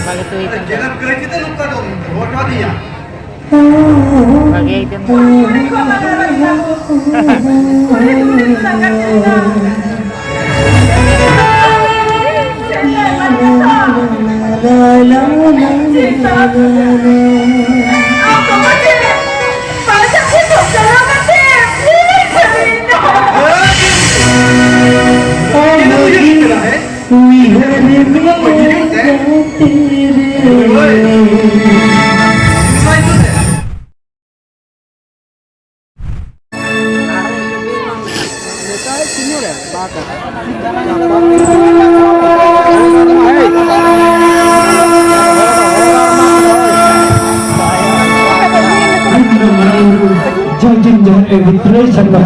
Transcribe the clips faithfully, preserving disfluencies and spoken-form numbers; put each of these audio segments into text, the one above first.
ᱵᱷᱟᱜᱮ ᱛᱚ ᱦᱩᱭ ᱠᱟᱱ ᱛᱟᱢᱟ᱾ ᱵᱷᱟᱜᱮ ᱟᱭᱴᱮᱢ ᱫᱚ᱾ ᱡᱚᱭ ᱡᱤᱱ ᱡᱚᱦᱟᱨ ᱮ ᱵᱤᱯᱞᱚᱭ ᱥᱟᱨᱢᱟ᱾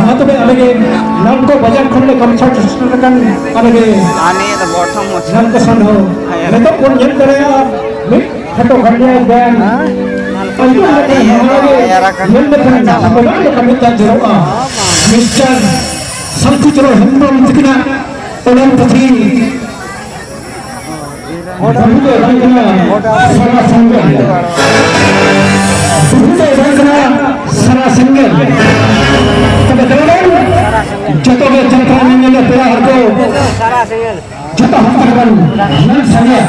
ᱢᱟ ᱛᱚᱵᱮ ᱟᱞᱮ ᱜᱮ ᱱᱟᱞᱠᱳ ᱵᱟᱡᱟᱨ ᱠᱷᱚᱱ ᱞᱮ ᱠᱟᱢᱪᱷᱟ ᱥᱮᱴᱮᱨ ᱟᱠᱟᱱ ᱟᱞᱮ ᱜᱮ ᱟᱨ ᱱᱤᱭᱟᱹ ᱫᱚ ᱵᱚᱨᱛᱷᱚᱢ ᱢᱚᱪᱟ᱾ ᱱᱟᱞᱠᱳ ᱥᱟᱱᱦᱚ᱾ ᱦᱮᱸ᱾ ᱱᱤᱛᱚᱜ ᱵᱚᱱ ᱧᱮᱞ ᱫᱟᱲᱮᱭᱟᱜᱼᱟ ᱢᱤᱫ ᱠᱷᱟᱴᱚ ᱠᱷᱟᱴᱚ ᱵᱮᱱ᱾ ᱦᱮᱸ? ᱟᱸᱡᱚᱢ ᱞᱮᱠᱷᱟᱱ ᱱᱚᱣᱟ ᱜᱮ ᱧᱮᱞ ᱞᱮᱠᱷᱟᱱ ᱥᱟᱯᱲᱟᱣ ᱞᱮᱠᱟ ᱢᱤᱫᱴᱟᱝ ᱡᱚᱨᱚᱜᱼᱟ᱾ ᱢᱤᱥᱴᱟᱨ ᱥᱟᱞᱠᱷᱩ ᱪᱚᱨᱚᱬ ᱦᱮᱢᱵᱨᱚᱢ ᱛᱤᱠᱤᱱᱟᱜ ᱚᱞᱚᱜ ᱯᱩᱛᱷᱤ᱾ ᱵᱟᱹᱦᱩ ᱫᱚᱭ ᱦᱩᱭᱩᱜ ᱠᱟᱱᱟ ᱥᱟᱨᱟ ᱥᱮᱸᱜᱮᱞ᱾ ᱵᱟᱹᱦᱩ ᱫᱚᱭ ᱦᱩᱭᱩᱜ ᱠᱟᱱᱟ ᱥᱟᱨᱟ ᱥᱮᱸᱜᱮᱞ᱾ ᱛᱚᱵᱮ ᱫᱮᱞᱟ ᱵᱚᱱ ᱡᱚᱛᱚ ᱜᱮ ᱡᱟᱛᱨᱟ ᱧᱮᱧᱮᱞ ᱯᱮᱲᱟ ᱦᱚᱲ ᱠᱚ ᱡᱚᱛᱚ ᱦᱚᱲ ᱛᱮᱵᱚᱱ ᱧᱮᱞ ᱥᱟᱸᱜᱮᱭᱟ᱾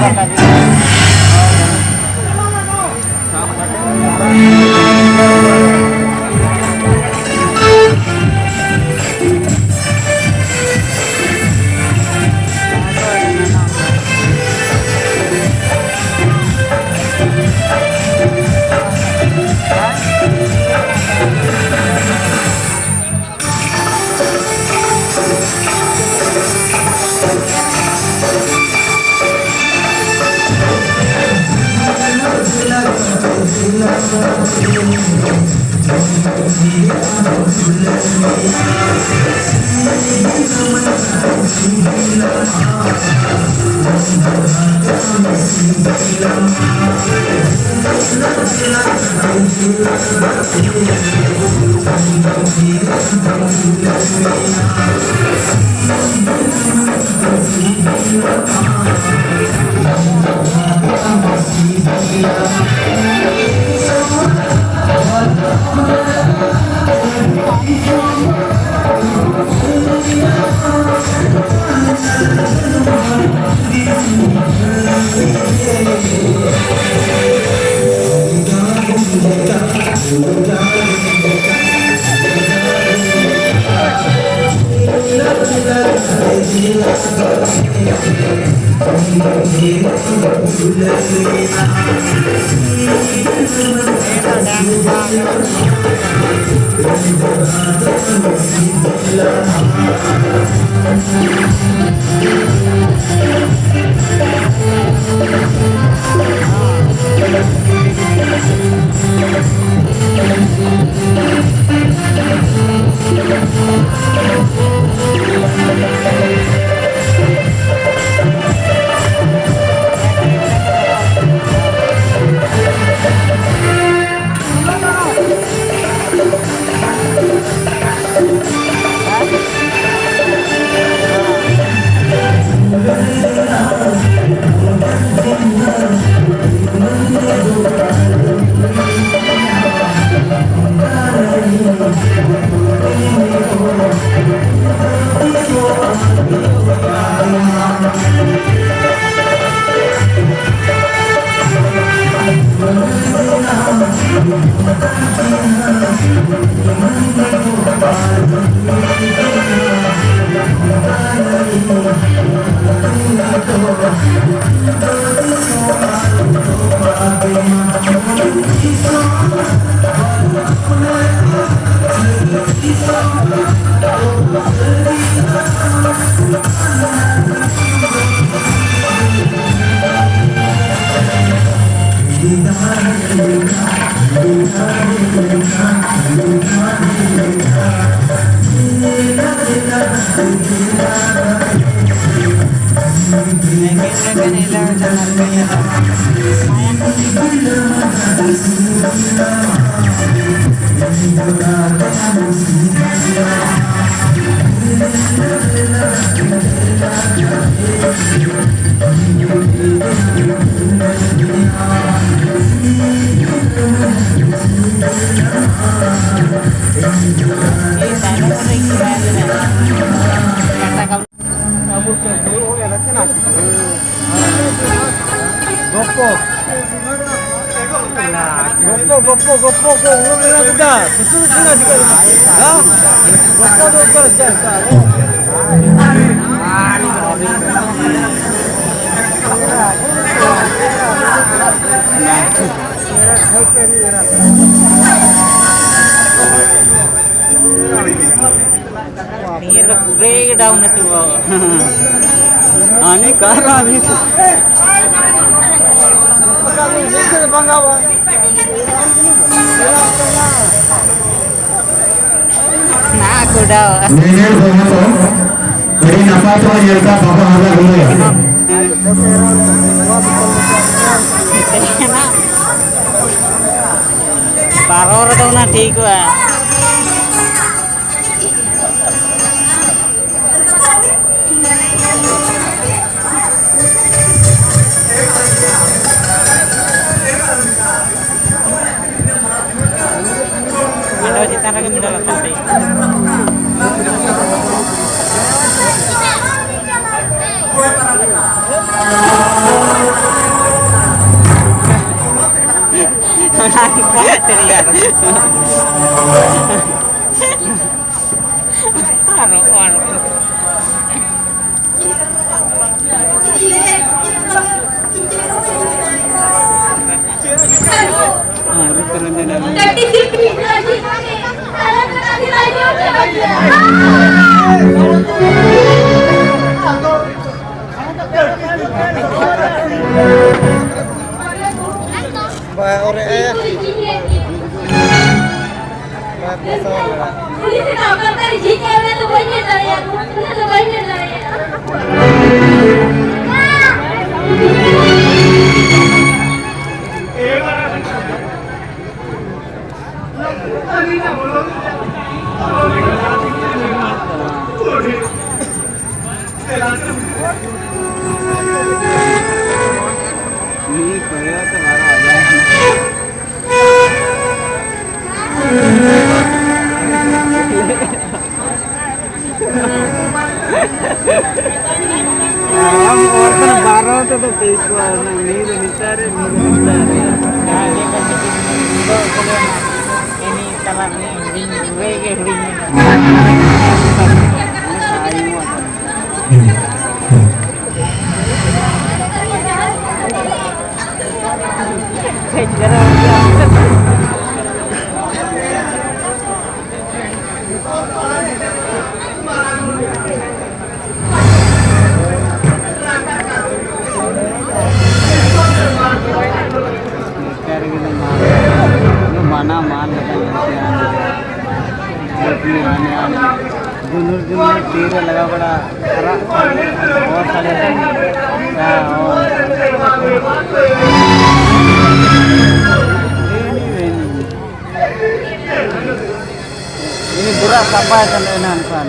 ᱜᱚᱯᱚ᱾ ᱜᱚᱯᱚ, ᱜᱚᱯᱚ, ᱜᱚᱯᱚ, ᱜᱚᱯᱚ, ᱩᱱᱟᱹᱜ ᱢᱮᱱᱟᱜ ᱠᱮᱫᱟ᱾ ᱥᱩᱥᱩ, ᱥᱩᱥᱩ, ᱥᱩᱥᱩ, ᱦᱮᱸ? ᱜᱚᱯᱚ ᱫᱚ ᱚᱠᱟ ᱨᱮ ᱪᱟᱞᱟᱜ ᱠᱟᱱᱟ? ᱦᱟᱹᱱᱤ ᱠᱟᱨ ᱦᱟᱹᱱᱤ᱾ ᱱᱟ ᱠᱩᱰᱟᱣ᱾ ᱧᱮᱧᱮᱞ ᱵᱚᱭᱦᱟ ᱠᱚ, ᱟᱹᱰᱤ ᱱᱟᱯᱟᱭ ᱛᱮᱵᱚᱱ ᱧᱮᱞ ᱠᱟᱜ ᱵᱟᱵᱟ ᱦᱟᱨᱟ ᱜᱩᱞᱟᱹᱭᱟ᱾ ᱵᱟᱨᱚ ᱨᱮᱫᱚ ᱚᱱᱟ ᱴᱷᱤᱠᱚᱜᱼᱟ᱾ ᱢᱟᱰᱣᱟ ᱪᱮᱛᱟᱱ ᱨᱮᱜᱮ ᱢᱤᱰᱚᱞ ᱟᱠᱟᱱ ᱛᱟᱭᱟ᱾ ᱚᱱᱟ ᱜᱮ ᱛᱮᱨᱮᱭᱟ᱾ ᱟᱨᱚ, ᱟᱨᱚ᱾ ᱵᱟᱭ ᱚᱨᱮᱜ ᱟᱭᱟ᱾ ᱵᱟᱭ ᱯᱚᱥᱟᱣ ᱞᱮᱱᱟ᱾ ᱯᱩᱞᱤᱥ ᱨᱮᱱᱟᱜ ᱚᱠᱟᱞᱮᱠᱟ ᱡᱷᱤᱡ ᱠᱟᱜ ᱢᱮ, ᱫᱚ ᱵᱟᱹᱧ ᱧᱮᱞ ᱫᱟᱲᱮᱭᱟᱜᱼᱟ, ᱩᱱᱟᱹᱜ ᱫᱚ ᱵᱟᱹᱧ ᱧᱮᱞ ᱫᱟᱲᱮᱭᱟᱜᱼᱟ᱾ ᱟᱢ ᱚᱨ ᱠᱟᱱᱟ ᱵᱟᱨᱚ ᱛᱮᱫᱚ ᱴᱷᱤᱠ ᱠᱚᱜᱼᱟ, ᱩᱱᱟᱹᱜ ᱱᱤᱭᱟᱹ ᱫᱚ ᱱᱮᱛᱟᱨ ᱨᱮ, ᱱᱤᱭᱟᱹ ᱫᱚ ᱱᱮᱛᱟᱨ ᱨᱮ᱾ ᱡᱟᱦᱟᱸᱭ ᱞᱟᱹᱭ ᱠᱟᱱ ᱪᱤᱠᱤ ᱫᱚ ᱠᱚ ᱞᱟᱹᱭᱟ, ᱮᱱᱮᱡ ᱛᱟᱞᱟ ᱨᱤᱱᱤᱡ ᱦᱩᱰᱤᱧ ᱜᱤᱫᱽᱨᱟᱹ ᱜᱮ ᱦᱩᱰᱤᱧ ᱧᱚᱜ᱾ ᱠᱟᱹᱡ ᱪᱮᱦᱨᱟ ᱵᱩᱡᱷᱟᱹᱜᱼᱟ᱾ ᱛᱤ ᱨᱮ ᱞᱟᱜᱟᱣ ᱵᱟᱲᱟ ᱟᱨᱟᱜ ᱦᱚᱲ ᱥᱟᱞᱮ ᱦᱮᱸ, ᱦᱳᱭ᱾ ᱤᱧ ᱯᱩᱨᱟ ᱥᱟᱯᱷᱟᱭ ᱛᱟᱞᱮ ᱮᱱᱟᱝ ᱠᱷᱚᱱ᱾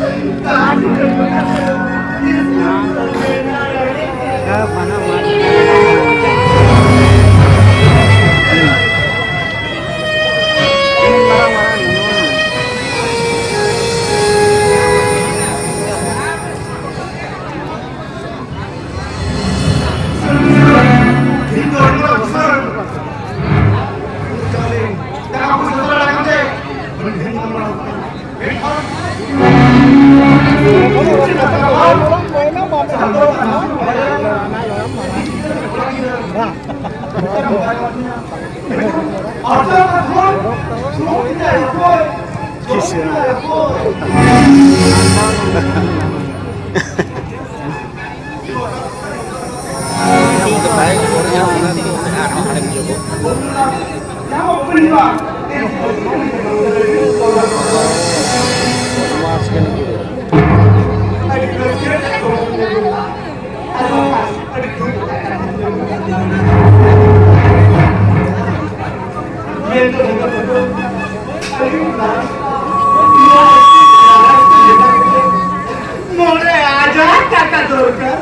ᱢᱚᱬᱮ ᱦᱟᱡᱟᱨ ᱴᱟᱠᱟ ᱫᱚᱨᱠᱟᱨ᱾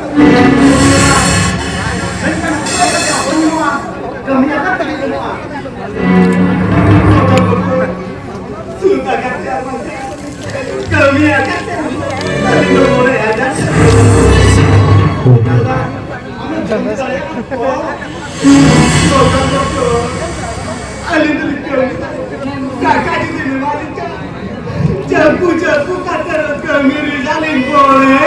ᱢᱮᱱᱠᱷᱟᱱ ᱚᱠᱚᱭ ᱠᱟᱛᱮ ᱦᱚᱲ ᱱᱚᱣᱟ ᱠᱟᱹᱢᱤ ᱟᱠᱟᱫ ᱛᱟᱹᱞᱤᱧ ᱵᱟᱹᱱᱩᱜᱼᱟ᱾ ᱥᱩᱫ ᱟᱠᱟᱫ ᱛᱮ ᱟᱨ ᱵᱟᱝ ᱠᱟᱹᱢᱤ ᱟᱠᱟᱫ ᱛᱮ ᱟᱹᱞᱤᱧ ᱫᱚ ᱢᱚᱬᱮ ᱦᱟᱡᱟᱨ ᱴᱟᱠᱟ᱾ ᱟᱹᱞᱤᱧ ᱫᱚᱞᱤᱧ ᱠᱟᱹᱢᱤ ᱠᱟᱠᱟ ᱡᱩᱫᱤ ᱢᱮᱱᱟᱜ ᱞᱤᱧ ᱠᱷᱟᱱ, ᱡᱟᱹᱯᱩ ᱡᱟᱹᱯᱩ ᱠᱟᱛᱮ ᱨᱮ ᱠᱟᱹᱢᱤ ᱨᱮ ᱡᱟᱞᱤᱧ ᱵᱚᱲᱮ᱾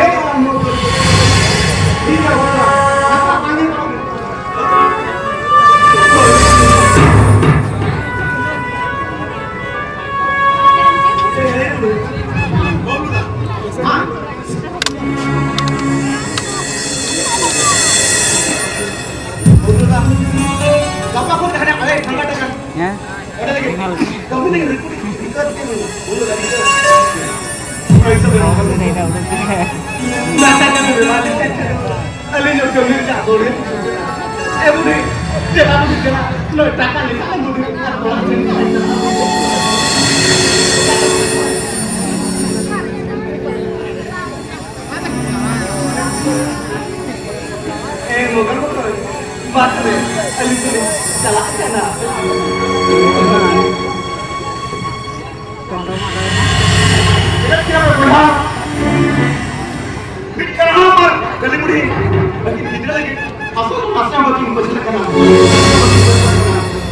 ᱜᱟᱯᱟ ᱠᱷᱚᱱ ᱦᱟᱱᱟ ᱟᱞᱮ ᱴᱷᱟᱱᱰᱟ ᱴᱟᱠᱟ᱾ ᱦᱮᱸ? ᱚᱸᱰᱮ ᱞᱟᱹᱜᱤᱫ᱾ ᱠᱟᱹᱢᱤ ᱞᱟᱹᱜᱤᱫ ᱨᱤᱯᱳᱨᱴ ᱤᱧ ᱠᱷᱩᱞᱟᱹᱣ ᱞᱟᱹᱜᱤᱫ᱾ ᱦᱳᱭ, ᱛᱚ ᱟᱹᱞᱤᱧ ᱫᱚ ᱠᱟᱹᱢᱤ ᱨᱮᱱᱟᱜ ᱫᱚᱨᱮ᱾ ᱮ ᱵᱩᱰᱷᱤ, ᱪᱮᱫᱟᱜ ᱵᱩᱰᱷᱤ ᱠᱟᱱᱟ? ᱱᱚᱜᱼᱚᱭ ᱴᱟᱠᱟ ᱞᱮᱠᱟ ᱞᱮ ᱵᱩᱰᱷᱤ ᱟᱨ ᱚᱲᱟᱜ ᱥᱮᱱ ᱪᱟᱞᱟᱜ ᱠᱟᱱᱟ᱾ ᱮ ᱢᱚᱜᱚᱞ ᱵᱚᱠᱚᱧ, ᱢᱟ ᱛᱚᱵᱮ, ᱟᱹᱞᱤᱧ ᱫᱚᱞᱤᱧ ᱪᱟᱞᱟᱜ ᱠᱟᱱᱟ᱾ ᱢᱤᱫ ᱠᱟᱨᱦᱟ ᱟᱨ ᱠᱟᱹᱞᱤ ᱵᱩᱲᱦᱤ ᱟᱹᱠᱤᱱ ᱜᱤᱫᱽᱨᱟᱹ ᱞᱟᱹᱜᱤᱫ ᱟᱥᱚᱞ ᱟᱥᱨᱟ ᱵᱟᱹᱠᱤᱱ ᱯᱟᱹᱪᱷᱞᱟᱹᱜ ᱠᱟᱱᱟ᱾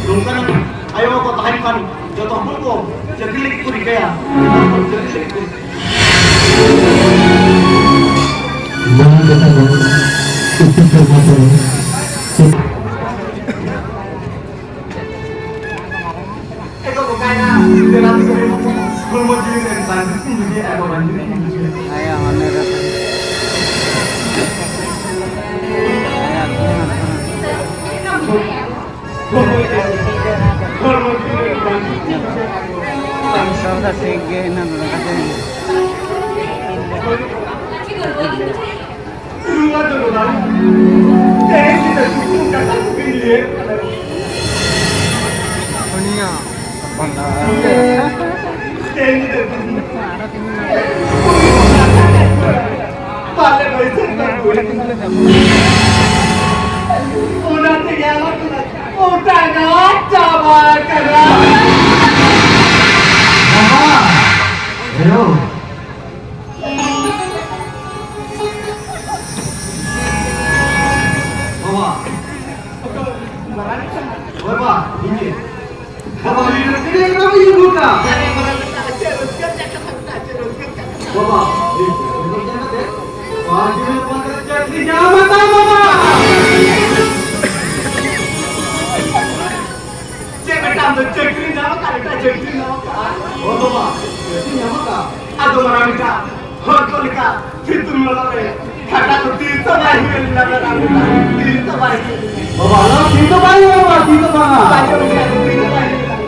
ᱱᱚᱝᱠᱟᱱ ᱟᱭᱳ ᱵᱟᱵᱟ ᱠᱚ ᱛᱟᱦᱮᱱ ᱠᱷᱟᱱ ᱡᱚᱛᱚ ᱦᱚᱯᱚᱱ ᱠᱚ ᱪᱟᱹᱠᱨᱤ ᱞᱟᱹᱜᱤᱫ ᱠᱚ ᱨᱤᱠᱟᱹᱭᱟ᱾ ᱪᱟᱹᱠᱨᱤ ᱞᱟᱹᱜᱤᱫ ᱠᱚ ᱨᱤᱠᱟᱹᱭᱟ᱾ ᱱᱚᱣᱟ ᱠᱟᱛᱷᱟ ᱫᱚ ᱩᱛᱛᱚᱨ ᱯᱨᱚᱫᱮᱥ ᱨᱮ ᱪᱮᱫ ᱮ ᱜᱚ ᱵᱚᱸᱜᱟᱭᱮᱱᱟ, ᱫᱮᱞᱟ ᱛᱮᱜᱮ ᱦᱚᱲᱢᱚ ᱡᱤᱣᱤ ᱨᱮ ᱵᱟᱝ ᱡᱩᱛᱤᱧ ᱵᱩᱡᱷᱟᱹᱣᱮᱫᱼᱟ, ᱜᱚ ᱵᱟᱝ ᱡᱩᱛᱤᱧ ᱵᱩᱡᱷᱟᱹᱣᱮᱫᱼᱟ᱾ ᱟᱭᱟᱜ ᱢᱚᱱᱮ ᱨᱮ ᱟᱭᱟᱜ ᱜᱩᱱᱟᱹᱱ ᱠᱟᱱᱟ᱾ ᱦᱚᱲᱢᱚ ᱡᱤᱣᱤ ᱨᱮ ᱵᱟᱝ ᱡᱩᱛᱤᱧ ᱵᱩᱡᱷᱟᱹᱣᱮᱫᱼᱟ, ᱜᱚ ᱵᱟᱝ ᱡᱩᱛᱤᱧ ᱵᱩᱡᱷᱟᱹᱣᱮᱫᱼᱟ᱾ ᱥᱚᱨᱫᱟ ᱴᱷᱤᱠ ᱜᱮ ᱦᱮᱱᱟᱜ ᱱᱚᱰᱮ ᱠᱟᱛᱮ᱾ ᱩᱱᱤᱭᱟᱜ ᱚᱱᱟᱛᱮ ᱜᱮ ᱟᱞᱟᱝ ᱫᱚ ᱚᱴᱟᱝ ᱪᱟᱵᱟ ᱟᱠᱟᱱᱟ᱾ ᱵᱟᱵᱟ! ᱦᱮᱞᱳ! ᱵᱟᱵᱟ! ᱵᱟᱵᱟ! ᱤᱧ ᱜᱮ᱾ ᱵᱟᱵᱟ! ᱤᱧ ᱜᱮ᱾ ᱤᱧ ᱜᱮ᱾ ᱤᱧ ᱜᱮ᱾ ᱵᱟᱵᱟ! ᱤᱧ ᱜᱮ᱾ ᱵᱟᱵᱟ! ᱤᱧ ᱜᱮ᱾ ᱪᱟᱹᱠᱨᱤ ᱧᱟᱢ ᱟᱠᱟᱫ ᱵᱟᱵᱟ! ᱪᱮᱫ ᱵᱮᱴᱟ, ᱟᱢ ᱫᱚ ᱪᱟᱹᱠᱨᱤ ᱧᱟᱢ ᱟᱠᱟᱫ ᱵᱮᱴᱟ, ᱪᱟᱹᱠᱨᱤ ᱧᱟᱢ ᱟᱠᱟᱫ? ᱦᱳᱭ ᱵᱟᱵᱟ, ᱪᱟᱹᱠᱨᱤ ᱧᱟᱢ ᱟᱠᱟᱫ᱾ ᱟᱫᱚ ᱢᱟᱨᱟᱝ ᱵᱮᱴᱟ, ᱦᱚᱲ ᱠᱚ ᱞᱮᱠᱟ ᱥᱤᱛᱩᱝ ᱞᱚᱞᱚ ᱨᱮ ᱠᱷᱟᱴᱟ ᱫᱚ ᱛᱤᱥ ᱦᱚᱸ ᱵᱟᱭ ᱦᱩᱭ ᱞᱮᱱᱟ ᱢᱟᱨᱟᱝ ᱵᱮᱴᱟ, ᱛᱤᱥ ᱦᱚᱸ ᱵᱟᱭ ᱦᱩᱭ ᱞᱮᱱᱟ᱾ ᱵᱟᱵᱟ, ᱚᱱᱟ ᱛᱤᱥ ᱦᱚᱸ ᱵᱟᱭ ᱦᱩᱭᱩᱜᱼᱟ, ᱵᱟᱵᱟ, ᱛᱤᱥ ᱦᱚᱸ ᱵᱟᱝᱟ᱾ ᱵᱟᱭ ᱦᱩᱭ ᱞᱮᱱᱟ, ᱛᱤᱥ ᱦᱚᱸ ᱵᱟᱭ ᱦᱩᱭ ᱞᱮᱱᱟ᱾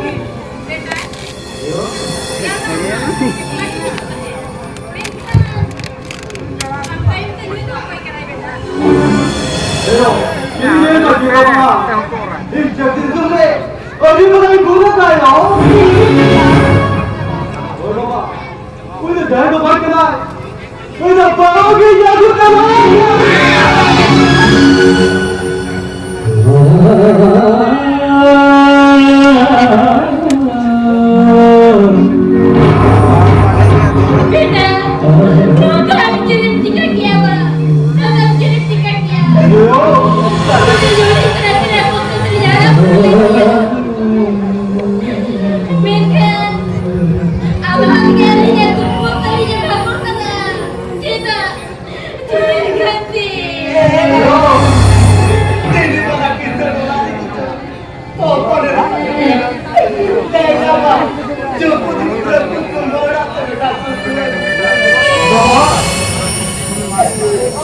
ᱤᱧ ᱧᱮᱞ ᱫᱟ ᱡᱮ ᱵᱟᱵᱟ, ᱤᱧ ᱡᱟᱹᱛᱤ ᱫᱤᱥᱚᱢ ᱨᱮ ᱟᱹᱰᱤ ᱢᱟᱨᱟᱝ ᱜᱩᱱ ᱟᱠᱟᱭ ᱫᱚ᱾ ᱦᱳᱭ ᱵᱟᱵᱟ, ᱩᱱᱤ ᱫᱚ ᱡᱟᱦᱟᱸᱭ ᱫᱚ ᱵᱟᱝ ᱠᱟᱱᱟᱭ, ᱩᱱᱤ ᱫᱚ ᱵᱟᱵᱟ ᱜᱮ ᱡᱟᱹᱫᱩ ᱠᱟᱱᱟᱭ᱾ ᱵᱮᱴᱟ, ᱱᱚᱝᱠᱟ ᱟᱢ ᱪᱮᱫ ᱮᱢ ᱪᱤᱠᱟᱹ ᱠᱮᱭᱟ ᱵᱟ? ᱟᱢ ᱪᱮᱫ ᱮᱢ ᱪᱤᱠᱟᱹ ᱠᱮᱭᱟ? ᱢᱮᱱᱠᱷᱟᱱ ᱟᱢ ᱟᱢ ᱜᱮ ᱟᱹᱞᱤᱧᱟᱜ ᱫᱩᱠ ᱠᱚ ᱛᱟᱹᱞᱤᱧ ᱮᱢ ᱦᱟᱹᱠᱩᱲ ᱠᱟᱫᱟ᱾ ᱪᱮᱫᱟᱜ? ᱪᱮᱫ ᱠᱷᱟᱹᱛᱤᱨ?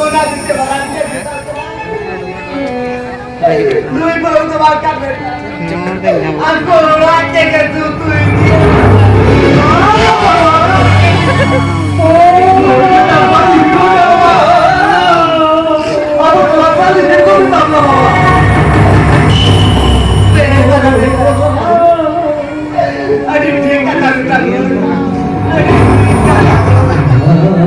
ᱚᱱᱟ ᱜᱮᱥᱮ ᱵᱟᱲᱟᱭ ᱜᱮ ᱢᱮᱛᱟᱜ ᱠᱟᱱᱟ᱾ ᱱᱩᱭ ᱵᱟᱹᱦᱩ ᱫᱚ ᱵᱟᱝ ᱠᱟᱱ ᱢᱮ᱾ ᱟᱠᱚ ᱚᱲᱟᱜ ᱛᱮᱜᱮ ᱥᱩᱛᱩᱭ ᱤᱫᱤᱭᱟ᱾ ᱟᱵᱚ ᱱᱚᱣᱟ ᱯᱟᱹᱨᱤᱥ ᱨᱮ ᱠᱚ ᱢᱮᱛᱟ ᱠᱚᱣᱟ᱾ ᱟᱹᱰᱤ ᱴᱷᱤᱠ ᱠᱟᱛᱷᱟ ᱢᱮᱛᱟᱜ ᱠᱟᱱᱟ᱾ ᱟᱹᱰᱤ ᱴᱷᱤᱠ ᱠᱟᱛᱷᱟ᱾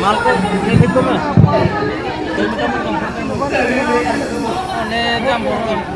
ᱢᱟᱞ ᱠᱚ ᱧᱮᱞ ᱴᱷᱤᱠ ᱠᱚᱢᱮ᱾ ᱚᱱᱮ ᱡᱟᱢ ᱵᱚᱨᱚ ᱠᱟᱱᱟ᱾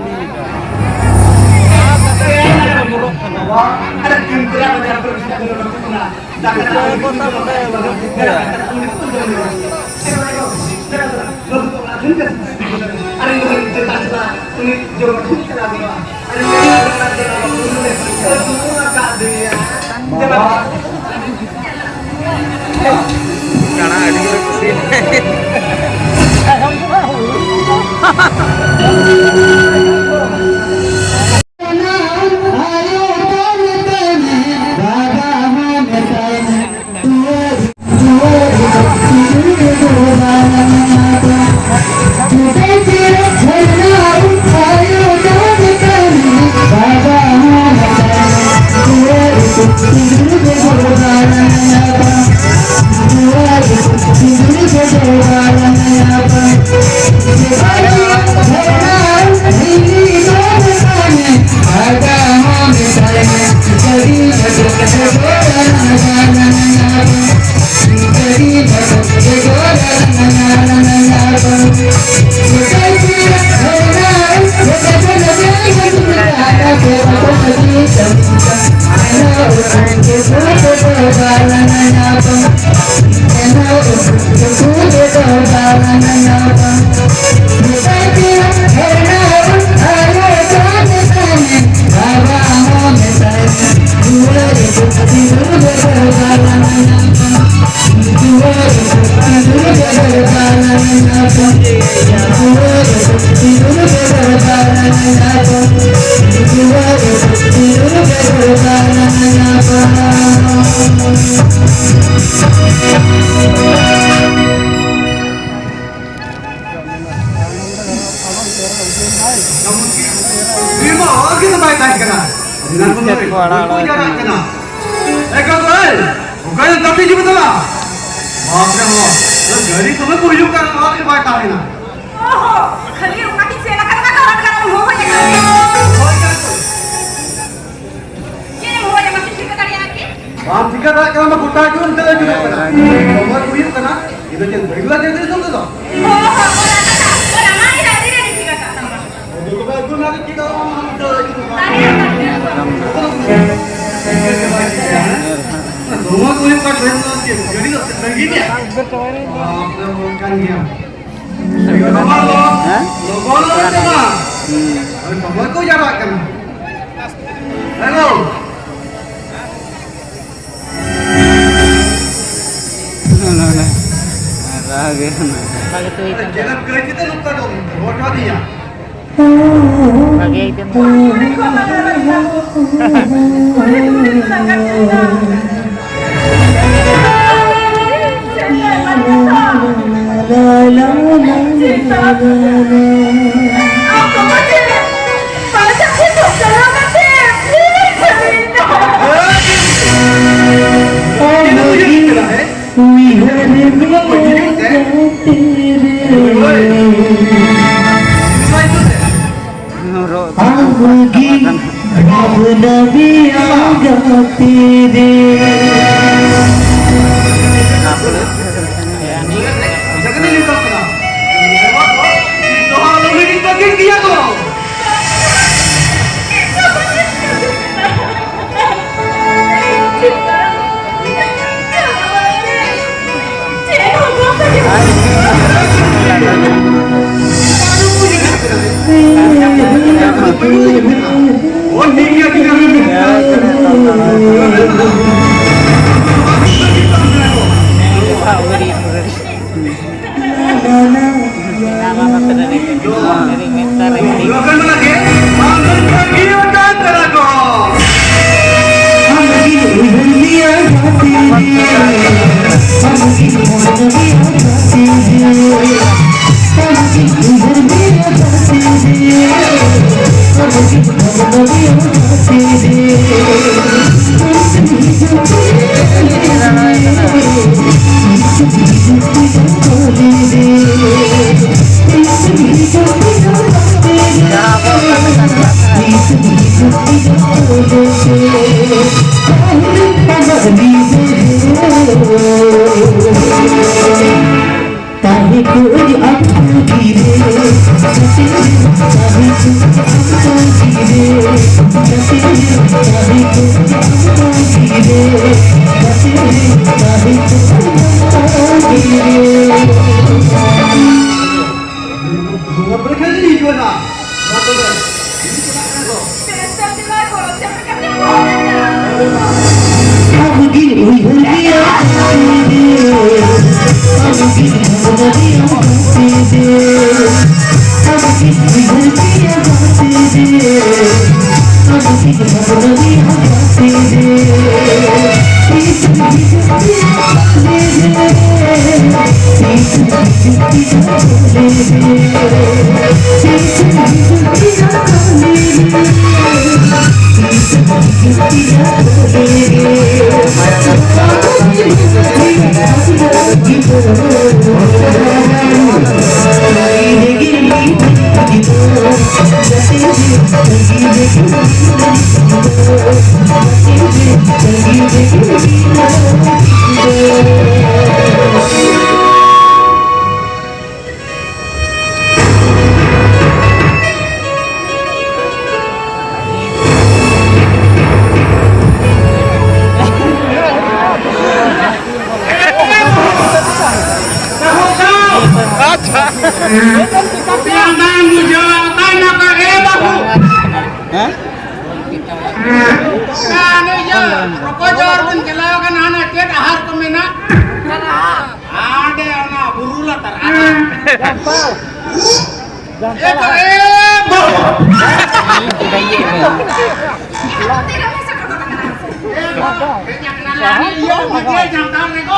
ᱵᱤᱨ ᱢᱟ ᱚᱲᱟᱜ ᱜᱮ ᱵᱟᱭ ᱛᱟᱦᱮᱸ ᱠᱟᱱᱟ᱾ ᱮᱱᱟᱝ ᱠᱷᱚᱱ ᱪᱮᱫ ᱠᱚ ᱟᱲᱟᱜ ᱠᱚ ᱟᱲᱟᱜ ᱡᱟᱲᱟᱜ ᱠᱟᱱᱟ᱾ ᱮ ᱜᱚᱜᱚ, ᱮ, ᱚᱠᱟᱨᱮ ᱛᱟᱹᱯᱤ ᱡᱩᱵᱤ ᱛᱟᱞᱟ? ᱵᱟᱯ ᱨᱮ ᱵᱟᱯ, ᱜᱟᱹᱰᱤ ᱥᱚᱢᱚᱭ ᱠᱚ ᱦᱤᱡᱩᱜ ᱠᱟᱱᱟ, ᱚᱲᱟᱜ ᱜᱮ ᱵᱟᱭ ᱛᱟᱦᱮᱱᱟ᱾ ᱚᱦᱚ, ᱠᱷᱟᱹᱞᱤ ᱚᱱᱟ ᱜᱮ ᱪᱮᱫ ᱞᱮᱠᱟ ᱞᱮᱠᱟ ᱛᱟᱲᱟᱢ ᱛᱟᱲᱟᱢ ᱦᱚᱦᱚᱭᱮᱫ ᱠᱟᱱᱟ᱾ ᱦᱳᱭ, ᱪᱮᱫ ᱮᱢ ᱦᱚᱦᱚᱭᱟ, ᱢᱟᱥᱮ ᱴᱷᱤᱠᱟᱹ ᱫᱟᱲᱮᱭᱟᱜᱼᱟ ᱠᱤ? ᱵᱟᱢ ᱴᱷᱤᱠᱟᱹ ᱫᱟᱲᱮᱭᱟᱜ ᱠᱟᱱᱟ, ᱚᱱᱟ ᱜᱚᱴᱟ ᱡᱩᱜᱽ ᱛᱮᱞᱮ ᱡᱩᱞᱩᱜ ᱠᱟᱱᱟ᱾ ᱥᱚᱢᱚᱭ ᱠᱚ ᱦᱩᱭᱩᱜ ᱠᱟᱱᱟ, ᱤᱧ ᱫᱚ ᱪᱮᱫ ᱵᱟᱹᱧ ᱵᱩᱡᱷᱟᱹᱣ ᱫᱟᱲᱮᱭᱟᱜ ᱠᱟᱱᱟ ᱱᱤᱛᱚᱜ ᱫᱚ᱾ ᱦᱚᱦᱚ, ᱦᱚᱦᱚ, ᱚᱱᱟ ᱠᱟᱛᱷᱟ, ᱚᱱᱟ ᱢᱟ ᱤᱧ ᱟᱹᱰᱤ ᱨᱮ ᱴᱷᱤᱠ ᱟᱠᱟᱫ ᱛᱟᱢᱟ᱾ ᱟᱫᱚ ᱛᱚᱵᱮ ᱟᱹᱜᱩ ᱚᱱᱟ ᱜᱮ ᱪᱮᱫ ᱟᱫᱚ ᱵᱟᱢ ᱵᱩᱡᱷᱟᱹᱣ ᱫᱟᱲᱮᱭᱟᱜ ᱠᱟᱱᱟ? ᱫᱟᱲᱮᱭᱟᱜ ᱠᱟᱱ ᱜᱮᱭᱟ ᱠᱚ᱾ ᱥᱚᱢᱚᱭ ᱠᱚ ᱦᱩᱭᱩᱜ ᱠᱟᱱ ᱴᱨᱮᱱ ᱫᱚ ᱪᱮᱫ ᱜᱟᱹᱰᱤ ᱫᱚ ᱥᱟᱺᱜᱤᱧ ᱜᱮᱭᱟ? ᱵᱟᱯ ᱨᱮ, ᱵᱟᱯ ᱠᱟᱱ ᱜᱮᱭᱟ᱾ ᱦᱮᱸ? ᱞᱚᱜᱚᱱ ᱞᱚᱜᱚᱱ ᱛᱮ ᱢᱟ᱾ ᱦᱩᱸ᱾ ᱟᱨ ᱥᱚᱢᱚᱭ ᱠᱚ ᱡᱟᱣᱨᱟᱜ ᱠᱟᱱᱟ᱾ ᱦᱮᱞᱳ᱾ ᱱᱚᱰᱮ᱾ ᱵᱷᱟᱜᱮ ᱦᱩᱭ ᱠᱟᱱᱟ᱾ ᱵᱷᱟᱜᱮ ᱦᱩᱭ ᱠᱟᱱᱟ᱾ ᱟᱪᱪᱷᱟ᱾ ᱞᱟᱸᱫᱟᱢ ᱵᱩᱡᱷᱟᱹᱣᱟ, ᱚᱠᱟᱭ ᱱᱟᱯᱟᱭ ᱜᱮ ᱵᱟᱹᱵᱩ? ᱦᱮᱸ? ᱚᱠᱟ ᱱᱩᱭ ᱤᱭᱟᱹ, ᱨᱚᱠᱚᱡ ᱚᱨ ᱵᱚᱱ ᱪᱟᱞᱟᱣ ᱠᱟᱱᱟ, ᱦᱟᱱᱟ ᱪᱮᱫ ᱟᱦᱟᱨ ᱠᱚ ᱢᱮᱱᱟᱜ? ᱦᱟᱸᱰᱮ ᱚᱱᱟ ᱵᱩᱨᱩ ᱞᱟᱛᱟᱨ ᱟᱦᱟᱨ᱾ ᱮ ᱛᱚ, ᱮ ᱵᱟᱹᱵᱩ᱾ ᱮ ᱵᱟᱹᱵᱩ, ᱦᱮᱡ ᱟᱠᱟᱱᱟ ᱞᱮ, ᱦᱟᱱᱮ ᱤᱭᱟᱹ, ᱢᱟᱹᱡᱷᱤ ᱡᱟᱱᱛᱷᱟᱲ ᱨᱮᱠᱚ᱾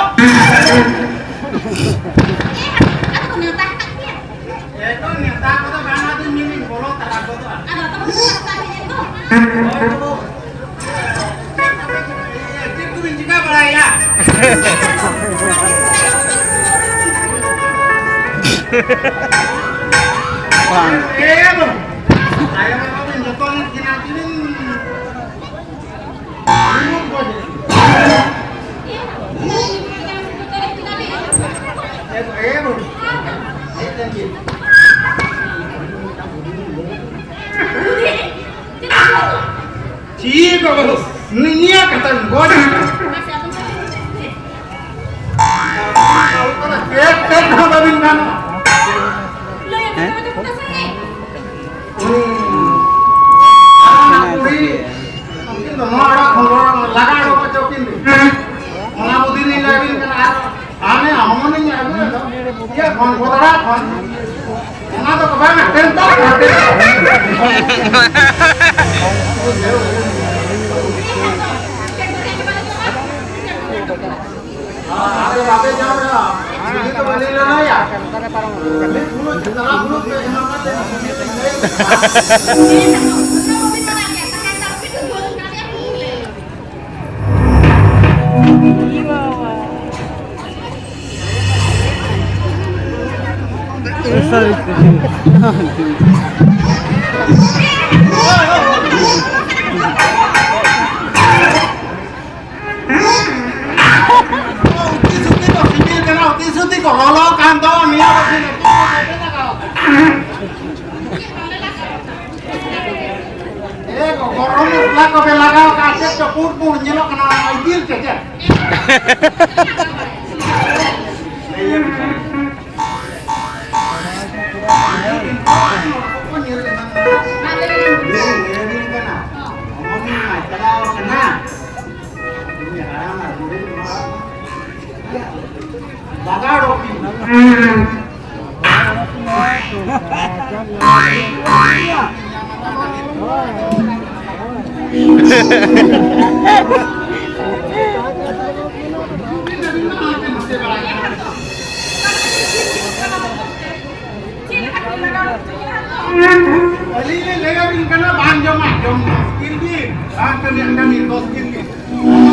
ᱮᱠᱫᱚᱢ ᱱᱮᱣᱛᱟ ᱠᱚᱫᱚ ᱵᱟᱝ, ᱟᱫᱚ ᱤᱧ ᱢᱮᱱᱫᱟᱹᱧ ᱵᱚᱞᱚ ᱛᱟᱨᱟ ᱠᱚᱫᱚ᱾ ᱟᱫᱚ ᱛᱚᱵᱮ ᱪᱮᱫ ᱠᱚᱵᱤᱱ ᱪᱤᱠᱟᱹ ᱵᱟᱲᱟᱭᱟ? ᱵᱟᱝ᱾ ᱮ ᱵᱟᱹᱵᱩ, ᱟᱭᱳ ᱵᱟᱵᱟ ᱵᱤᱱ ᱡᱚᱛᱚᱱ ᱮᱫ ᱠᱤᱱᱟ, ᱪᱮᱫ ᱵᱤᱱ ᱪᱮᱫ ᱦᱚᱸ ᱵᱟᱹᱱᱩᱜ᱾ ᱱᱤᱭᱟᱹ ᱠᱟᱛᱷᱟ ᱜᱚᱡ᱾ ᱪᱮᱫ ᱛᱮᱫ ᱦᱚᱸ ᱵᱟᱹᱵᱤᱱ ᱜᱟᱱᱚᱜᱼᱟ᱾ ᱦᱮᱸ? ᱩᱱᱠᱤᱱ ᱫᱚ ᱱᱚᱣᱟ ᱟᱲᱟᱜ ᱠᱷᱚᱱ ᱱᱚᱣᱟ ᱞᱟᱜᱟ ᱚᱰᱚᱠ ᱦᱚᱪᱚ ᱠᱤᱱ ᱵᱤᱱ᱾ ᱚᱱᱟ ᱵᱩᱫᱷᱤ ᱞᱤᱧ ᱞᱟᱹᱭ ᱟᱹᱵᱤᱱ ᱠᱟᱱᱟ᱾ ᱟᱨ ᱦᱟᱱᱮ ᱦᱚᱢᱚᱱᱤᱧ ᱤᱭᱟᱹ ᱠᱷᱚᱱ, ᱜᱚᱫᱲᱟ ᱠᱷᱚᱱ᱾ ᱚᱱᱟ ᱫᱚ ᱵᱟᱝᱟ, ᱴᱮᱱᱴᱟ ᱠᱟᱱᱟ, ᱴᱮᱱᱴᱟ᱾ ᱟᱯᱮ ᱵᱟᱯᱮ ᱧᱟᱢ ᱮᱫᱟ᱾ ᱩᱱᱤ ᱫᱚ ᱵᱟᱞᱮ ᱞᱟᱲᱟᱭᱟ᱾ ᱢᱤᱫ ᱯᱷᱩᱲᱩᱜ ᱛᱟᱞᱟ ᱯᱷᱩᱲᱩᱜ ᱯᱮ ᱮᱢᱟ ᱠᱟᱛᱮ ᱩᱱᱤ ᱫᱚ ᱞᱟᱹᱭ ᱠᱮᱫᱟ᱾ ᱩᱛᱤ ᱥᱩᱛᱤ ᱠᱚ ᱥᱤᱵᱤᱞ ᱠᱟᱱᱟ, ᱩᱛᱤ ᱥᱩᱛᱤ ᱠᱚ ᱞᱚᱞᱚ ᱠᱟᱱ ᱫᱚ, ᱱᱤᱭᱟᱹ ᱫᱚ ᱥᱤᱵᱤᱞ ᱠᱟᱱᱟ᱾ ᱮ ᱜᱚ, ᱜᱚᱨᱚᱢ ᱢᱚᱥᱞᱟ ᱠᱚᱯᱮ ᱞᱟᱜᱟᱣ ᱠᱟᱜᱼᱟ, ᱪᱮᱫ ᱪᱚ ᱯᱩᱸᱰ ᱯᱩᱸᱰ ᱧᱮᱞᱚᱜ ᱠᱟᱱᱟ, ᱚᱱᱟ ᱤᱛᱤᱞ ᱪᱮ ᱪᱮᱫ? ᱪᱟᱞᱟᱣ ᱠᱟᱱᱟ᱾ ᱵᱟᱜᱟᱲ ᱚᱯᱷᱤᱥ᱾ ᱟᱹᱞᱤᱧ ᱞᱤᱧ ᱞᱟᱹᱭ ᱟᱹᱵᱤᱱ ᱠᱟᱱᱟ, ᱵᱟᱝ ᱡᱚᱢᱟ, ᱡᱚᱢ ᱫᱚᱥ ᱠᱤᱞ ᱵᱤᱱ, ᱵᱟᱝ ᱠᱟᱹᱢᱤᱭᱟ, ᱠᱟᱹᱢᱤ ᱫᱚᱥ ᱠᱤᱞ ᱵᱤᱱ᱾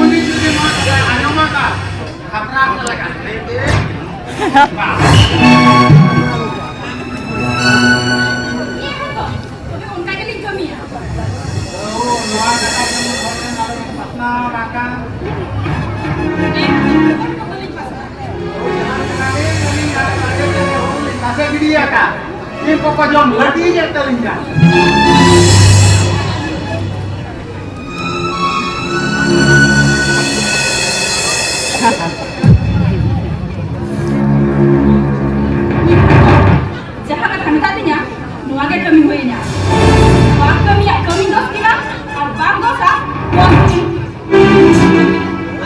ᱩᱱᱤ ᱡᱩᱫᱤ ᱱᱚᱣᱟ ᱠᱟᱛᱷᱟᱭ ᱟᱸᱡᱚᱢ ᱟᱠᱟᱫ, ᱠᱷᱟᱛᱨᱟ ᱠᱚ ᱞᱟᱜᱟᱜ ᱞᱟᱹᱭ ᱛᱮ᱾ ᱚᱱᱠᱟ ᱜᱮᱞᱤᱧ ᱠᱟᱹᱢᱤᱭᱟ᱾ ᱱᱚᱣᱟ ᱠᱟᱛᱷᱟ ᱡᱮᱢᱚᱱ ᱦᱚᱲ ᱴᱷᱮᱱ ᱟᱞᱚ ᱵᱤᱱ ᱯᱟᱥᱱᱟᱣᱟ, ᱵᱟᱝᱠᱷᱟᱱ ᱛᱟᱥᱮ ᱜᱤᱰᱤ ᱟᱠᱟᱫ ᱥᱤᱢ ᱠᱚᱠᱚ ᱡᱚᱢ ᱦᱟᱹᱴᱤᱧ ᱮᱫ ᱛᱟᱹᱞᱤᱧᱟ᱾ ᱡᱟᱦᱟᱸ ᱠᱟᱛᱷᱟ ᱢᱮᱛᱟᱜ ᱫᱤᱧᱟ, ᱱᱚᱣᱟ ᱜᱮ ᱠᱟᱹᱢᱤ ᱦᱩᱭ ᱤᱧᱟ᱾ ᱵᱟᱝ ᱠᱟᱹᱢᱤᱭᱟᱜ ᱠᱟᱹᱢᱤ ᱫᱚᱥ ᱠᱤᱞᱟ, ᱟᱨ ᱵᱟᱝ ᱫᱚᱥᱟ ᱫᱚᱥ ᱠᱤᱞ᱾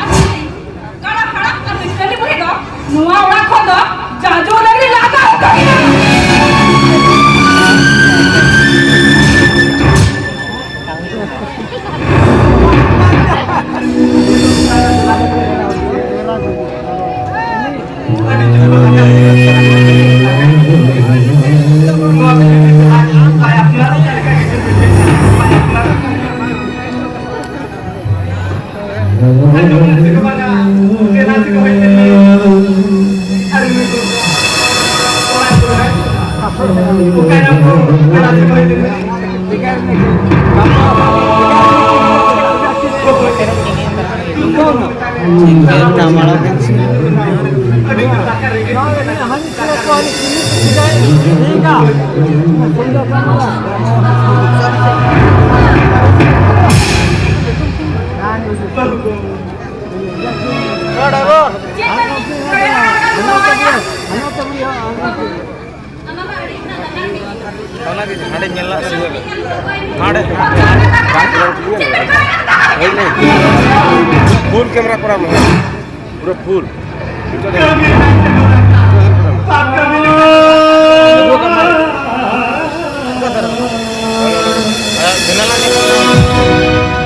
ᱟᱨ ᱪᱮᱫ? ᱠᱟᱲᱟ ᱦᱟᱲᱟᱢ ᱟᱨ ᱱᱩᱭ ᱠᱟᱹᱞᱤ ᱵᱩᱲᱦᱤ ᱫᱚ ᱱᱚᱣᱟ ᱚᱲᱟᱜ ᱠᱷᱚᱱ ᱫᱚ ᱦᱟᱸᱰᱮ ᱧᱮᱞ ᱞᱟᱜ ᱥᱮ? ᱦᱟᱸᱰᱮ᱾ ᱯᱷᱩᱞ ᱠᱮᱢᱮᱨᱟ ᱠᱚᱨᱟᱣ ᱢᱮ᱾ ᱯᱩᱨᱟᱹ ᱯᱷᱩᱞ᱾